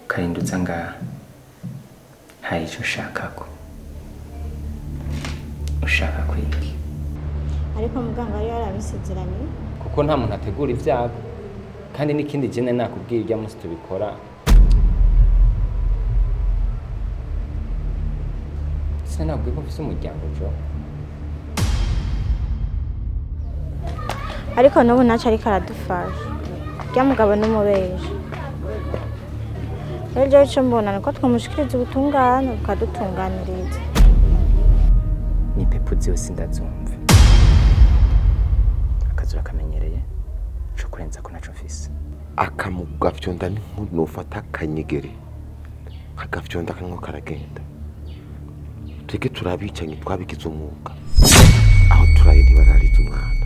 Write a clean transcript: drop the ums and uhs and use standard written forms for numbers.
Ukarinda ngaha hari icyo ushaka ko ushaka kwiga. Ariko muganga yari yarabisezeranye. Kuko nta muntu ategura ibyago, kandi n'ikindi jene nakubwiye ibya munsi tubikora sinabwiye ko mfise umuryango jo. Ariko n'ubu ntacyo ariko aradufasha, rya mugabo n'umubeje. Rero jewe ico mbona niko twamushikiriza ubutungane bukadutunganiriza. Ni pepu zose ndazumva, akazi urakamenyereye, co kurenza ko naco mfise. Akamugafyonda nufata akanyegere akagafyonda kamwe karagenda. Twebwe turabicanyi twabigize umwuga, aho turaye ntibarariza umwana.